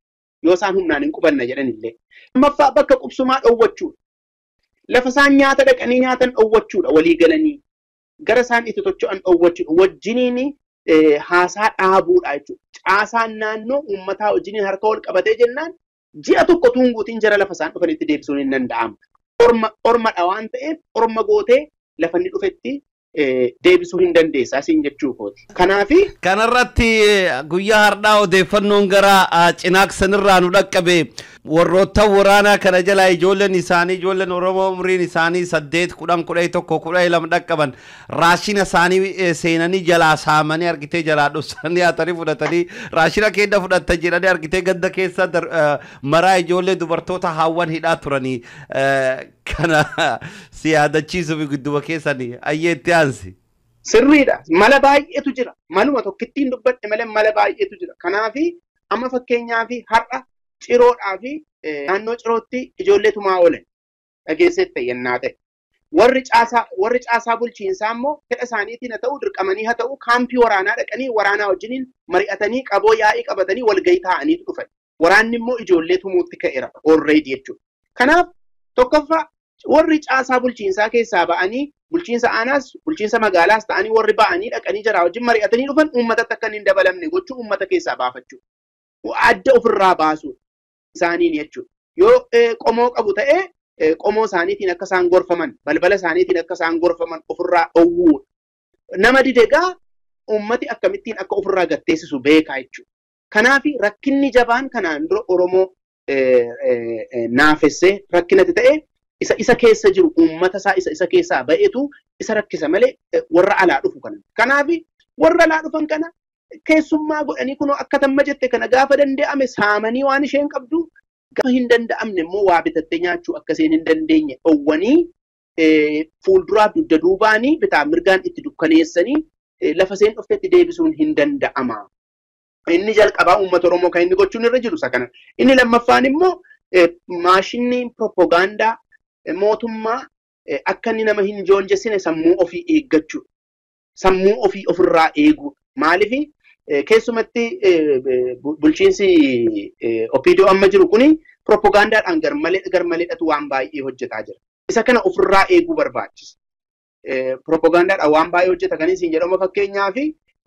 Yoo isaan humnaan hin qubanna jedhan illee. Lammaffaa bakka qubsumaa dhoowwachuudha. Lafa isaan nyaata dhaqanii nyaatan dhoowwachuudha walii galanii. Gara isaan itti tocho'an dhoowwachuudha. Wajjiniin haasaa dhaabuudha jechuudha. Caasaan naannoo uummataa wajjiniin harka wal qabatee jennaan ji'a tokko tunguutiin jara lafa isaan dhufanitti deebisuun hin danda'amu. Ormadha waan ta'eef orma gootee lafa inni dhufetti deebisuu hin dandeessaa siin jechuu kooti. Kanaafi Kanarratti guyyaa har'aa odeeffannoon gara Cinaaqsanirraa nu dhaqqabe, warroota waraanaa kana jala ijoolleen isaanii, ijoolleen Oromoo umriin isaanii 8, 10, 11, 12 dhaqqaban, raashina isaanii seenanii jalaa saamanii, argitee, jalaa dhussanii haatanii fudhatanii, raashina keenya fudhatan jedhanii, argitee, ganda keessa maraa ijoollee, dubartoota, haawwan hidhaa turanii. Kana si yaadachiisuuf gidduma keessanii ayyeetti aansi. Sirriidha. Mala baay'eetu jira. Maluma tokkittiin dubbadhe malee mala baay'eetu jira. Kanaafi amma fakkeenyaa fi har'a Ciroodhaa fi naannoo Cirootti ijoollee tumaa oolan dhageessetti yennaa ta'e. Warri caasaa bulchiinsaa immoo fedha isaaniitiin haa ta'u, dirqamanii haa ta'u, kaampii waraanaa dhaqanii waraanaa wajjiniin mari'atanii, qaboo yaa'ii qabatanii, walgahii taa'aniitu dhufan. Waraanni immoo ijoollee tumuutti ka'eera already jechuudha. Kanaaf tokkoffaa warri caasaa bulchiinsaa keessaa ba'anii, bulchiinsa aanaas bulchiinsa magaalaas ta'anii, warri ba'anii dhaqanii jaraa wajjin mari'atanii dhufan uummatatti akka hin dabalamne gochuu, uummata keessaa baafachuu. Adda ofirraa baasuu isaaniin jechuudha. Yoo qomoo qabu ta'ee qomoo isaaniitiin akka isaan gorfaman, balbala isaaniitiin akka isaan gorfaman ofirraa dhowwuudha. Nama didegaa uummati akkamittiin akka ofirraa gatteessisu beekaa jechuudha. Kanaaf rakkinni jabaan kanaan dura Oromoo naafessee rakkinatti ta'e isa keessa jiru, uummata isaa isa keessaa ba'etu isa rakkisa malee warra alaa dhufu kana. Kanaaf warra alaa dhufan kana keessummaa godhanii, kunoo akka tamma jette kana, gaafa danda'ame saamanii waan isheen qabdu, gaafa hin danda'amne immoo waa bitattee nyaachuu akka isheen hin dandeenye dhowwanii, fuulduraaf dugda duubaanii bitaa mirgaan itti dukkaneessanii lafa isheen dhuftetti deebisuun hin danda'ama. Inni jalqabaa uummata Oromoo kan inni gochuun irra jiru isa kana. Inni lammaffaan immoo maashinni propagaandaa mootummaa akka inni nama hin joonjessine sammuu ofii eeggachuu. Sammuu ofii ofirraa eeguu. Maaliif keessumatti bulchiinsi OPDO amma jiru kuni propagaandaadhaan garmalee garmaleedhatu waan baay'ee hojjetaa jira. Isa kana ofirraa eeguu barbaachisa. Propagaandaadhaan waan baay'ee hojjeta kan isin jedhamu, fakkeenyaaf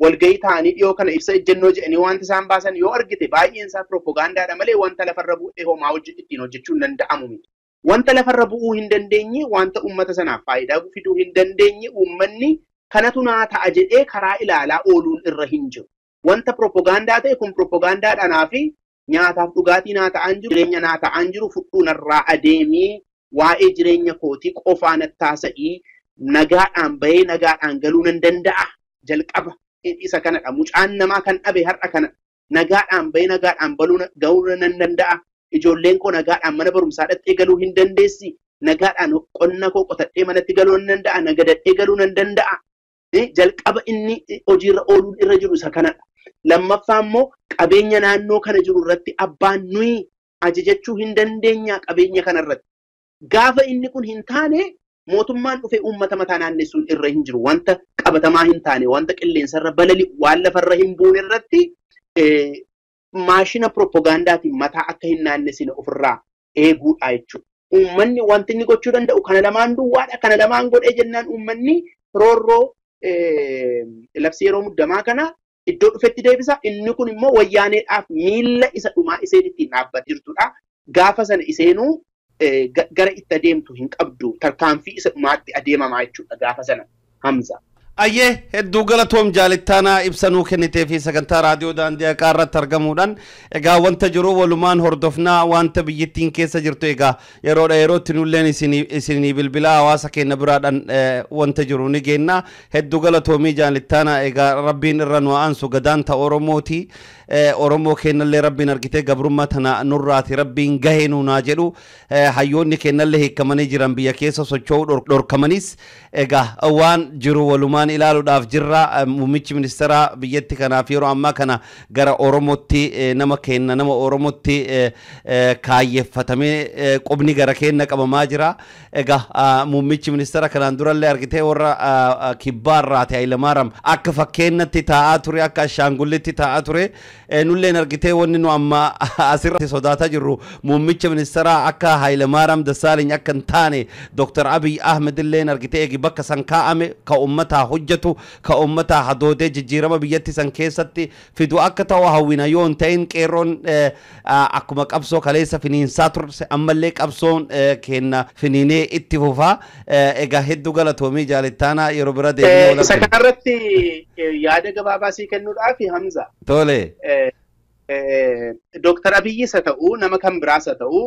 walgahii ta'anii dhiyoo kana ibsa ejjennoo jedhanii wanti isaan baasan yoo argite baay'een isaa propagaandaadha malee wanta lafarra bu'ee homaa ittiin hojjechuu hin danda'amu miti. Wanta lafarra bu'uu hin dandeenye, wanta uummata sanaaf faayidaa fiduu hin dandeenye, uummanni kanatu naa ta'a jedhee karaa ilaalaa ooluun irra hin jiru. Wanta propagaandaa ta'e kun propagaandaadhaanaa fi nyaataaf dhugaatii naa ta'an jiru, jireenya naa ta'an jiru, fudhuu narraa adeemii, waa'ee jireenya kootii qofaa nattaasa'ii, nagaadhaan bahee nagaadhaan galuu nan danda'a jalqaba isa kanadha. Mucaan namaa kan dhabe har'a kana nagaadhaan bahee nagaadhaan galuu nan danda'a. Ijoolleen koo nagaadhaan mana barumsaa dhaqxee galuu hin dandeessi. Nagaadhaan qonna koo qotadhee manatti galuu nan danda'a. Nagadadhee galuu nan danda'a. Jalqaba inni hojiirra ooluun irra jiru isa kanadha. Lammaffaa immoo qabeenya naannoo kana jiru irratti abbaan nuyi ajajachuu hin dandeenya qabeenya kana irratti. Gaafa inni kun hin taane mootummaan dhufee uummata mataa naannessuun irra hin jiru. Wanta qabatamaa hin taane, wanta qilleensarra balali'u, waan lafarra hin buune irratti maashina propagaandaatiin mataa akka hin naannessine ofirraa eeguudha jechuudha. Uummanni wanti inni gochuu danda'u kana lamaan duwwaadha. Kana lamaan godhee jennaan uummanni roorroo labsii yeroo muddamaa kana iddoo dhufetti deebisa. Inni kun immoo wayyaaneedhaaf miilla isa dhumaa isheen ittiin dhaabbatee jirtudha. Gaafa sana isheenuu gara itti adeemtu hin qabdu. Tarkaanfii isa dhumaatti adeemamaa jechuudha gaafa sana, Hamza. Ayyee, hedduu galatoom jaalittaanaa, ibsa nuu kennitee fi sagantaa raadiyoo Daandii Haqaa irratti argamuudhaan. Egaa wanta jiru walumaan hordofnaa, wanta biyyittiin keessa jirtu egaa yeroodha yerootti nulleen isinii bilbilaa hawaasa keenya biraadhaan wanta jiru ni geenna. Hedduu galatoomii jaalittaanaa. Egaa rabbiin irra nu aansu gadaan ta Oromooti. Oromoo keenyallee rabbiin argitee gabrummaa tana nurraati rabbiin gahee nuunaa jedhu. Hayyoonni keenyallee hiikamanii jiran, biyya keessa socho'uu dhorkamanis, egaa waan jiru walumaan ilaaluudhaaf jirra. Muummichi ministeeraa biyyatti kanaaf yeroo ammaa kana gara Oromootti, nama kenna, nama Oromootti kaayeffatamee qubni gara kenna qabamaa jira. Egaa muummichi ministeera kanaan durallee argitee warra kibbaarraati Hayilamaariyaam akka fakkeenyatti taa'aa ture, akka ashaangullitti taa'aa ture. Nulleen argitee wanni nu amma asirratti sodaataa jirru muummicha ministeeraa akka Hayilamaariyaam Dassaaleny akka hin taane, Dr. Abiy Ahmed illeen argitee eegi bakka san kaa'ame ka uummataa hojjetu ka uummata hadoodee jijjiirama biyyatti san keessatti fidu akka ta'u hawwina. Yoo hin ta'in qeerroon akkuma qabsoo kaleessa finiinsaa turse ammallee qabsoon kenna finiinee itti fufaa. Egaa hedduu galatoomii jaalittaanaa, yeroo bira deemnee. Isa kanarratti yaada gabaabaa sii kennuudhaaf, Hamza. Tole. Dooktar Abiyyis haa ta'u, nama kan biraas haa ta'u,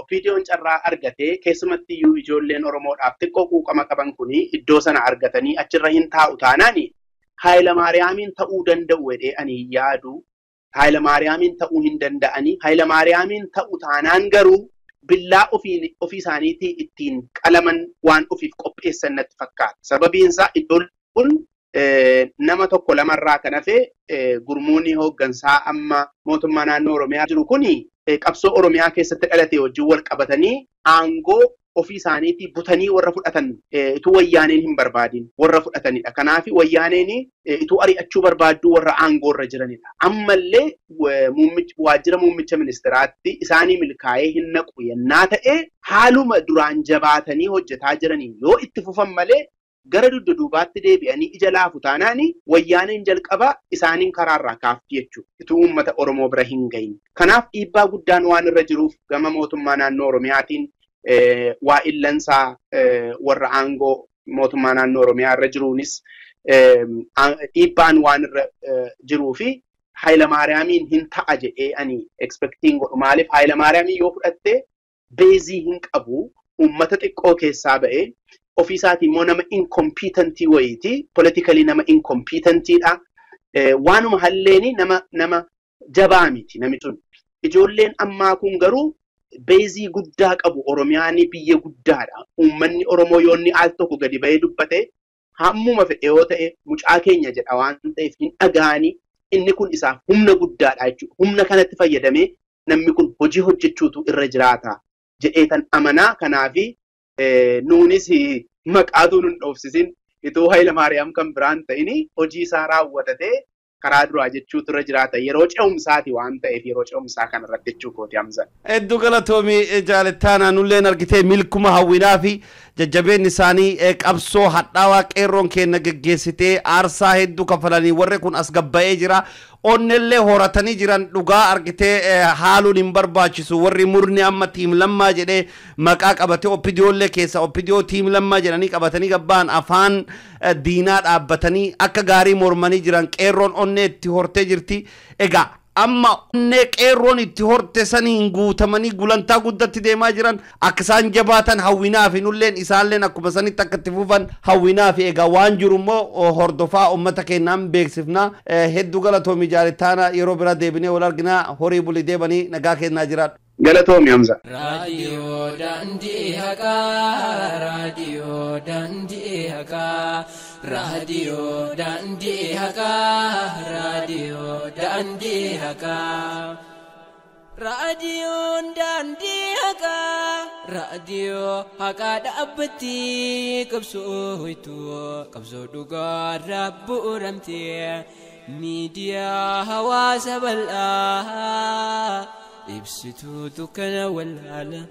OPDO'n carraa argatee, keessumatti iyyuu ijoolleen Oromoodhaaf xiqqoo quuqama qaban kuni iddoo sana argatanii achirra hin taa'u taanaan Haayilamaariyaamiin ta'uu danda'u jedhee ani yaadu. Haayilamaariyaamiin ta'uu hin danda'anii. Haayilamaariyaamiin ta'u taanaan garuu billaa ofii isaaniitii ittiin qalaman waan ofiif qopheessan natti fakkaata. Sababiin isaa iddoon kun nama tokko lamarraa kan hafe gurmuun hooggansaa amma mootummaa naannoo Oromiyaa jiru kuni qabsoo Oromiyaa keessatti dhalate wajjin wal qabatanii aangoo ofii isaaniitii butanii warra fudhatan, ituu wayyaaneen hin barbaadin warra fudhatanidha. Kanaaf wayyaaneen ituu ari'achuu barbaadduu warra aangoo irra jiranidha. Ammallee waajjira muummicha ministeeraatti isaanii milkaa'ee hin naqu yennaa ta'e, haaluma duraan jabaatanii hojjetaa jiranii yoo itti fufan malee gara dugda duubaatti deebi'anii ija laafu taanaan wayyaaneen jalqaba isaaniin karaarraa kaafti jechuudha. Ituu uummata Oromoo bira hin gahin. Kanaaf dhiibbaa guddaan waan irra jiruuf gama mootummaa naannoo Oromiyaatiin waa illansaa warra aangoo mootummaa naannoo Oromiyaa irra jiruunis dhiibbaan waan irra jiruu fi Haayilamaariyaamiin hin ta'a jedhee ani expecting godhu. Maaliif Haayilamaariyaamiin yoo fudhatte base hin qabu, uummata xiqqoo keessaa ba'ee, ofii isaatii immoo nama incompetentii wayiiti. Politically nama incompetentiidha. Waanuma halleeni nama jabaa miti namni sun. Ijoolleen ammaa kun garuu base guddaa qabu. Oromiyaan biyya guddaadha. Uummanni Oromoo yoo inni al tokko gadi ba'ee dubbate, hammuma fedhe yoo ta'e mucaa keenya jedha waan ta'eef hin dhaga'anii, inni kun isaaf humna guddaadha jechuudha. Humna kanatti fayyadamee namni kun hojii hojjechuutu irra jiraata jedhee tan amanaa. Kanaafi nuunis maqaatu nun dhoofsisin, ituu Hayilamaariyaam kan biraan ta'ini hojii isaa raawwatatee karaa duraa jechuutu irra jiraata, yeroo ce'umsaati waan ta'eef, yeroo ce'umsaa kanarratti jechuu kooti, Hamza. Hedduu galatoomii jaalittaanaa, nulleen argitee milkuma hawwinaa fi jajjabeenni isaanii qabsoo hadhaawaa qeerroon keenya geggeessitee aarsaa hedduu kafalanii warri kun as gabba'ee jira. Onnellee horatanii jiran dhugaa argitee haaluun hin barbaachisu. Warri murni amma team Lammaa jedhee maqaa qabatee OPDOllee keessa OPDO team Lammaa jedhanii qabatanii gabba'an afaan diinaa dhaabbatanii akka gaarii mormanii jiran, qeerroon onnee itti hortee jirti. Egaa amma onnee qeerroon itti horte saniin guutamanii gulantaa guddatti deemaa jiran, akka isaan jabaatan hawwinaa fi nulleen isaalleen akkuma sanitti akka itti fufan hawwinaa fi egaa waan jiru immoo hordofaa uummata keenyaan beeksifna. Hedduu galatoomii jaalittaana, yeroo bira deebinee wal arginaa, horii bulii deebanii nagaa kennaa jiraadhu. Galatoomi, Hamza. Raadiyoo Daandii Haqaa, Raadiyoo Daandii Haqaa, Raadiyoo Daandii Haqaa, Raadiyoo Daandii Haqaa. Raadiyoon Daandii Haqaa, Raadiyoo haqaa dhaabbatti qabsoo hoytu, qabsoo dhugaa bu'uuramtee miidiyaa hawaasa bal'aa ibsituu dukkana wallaala.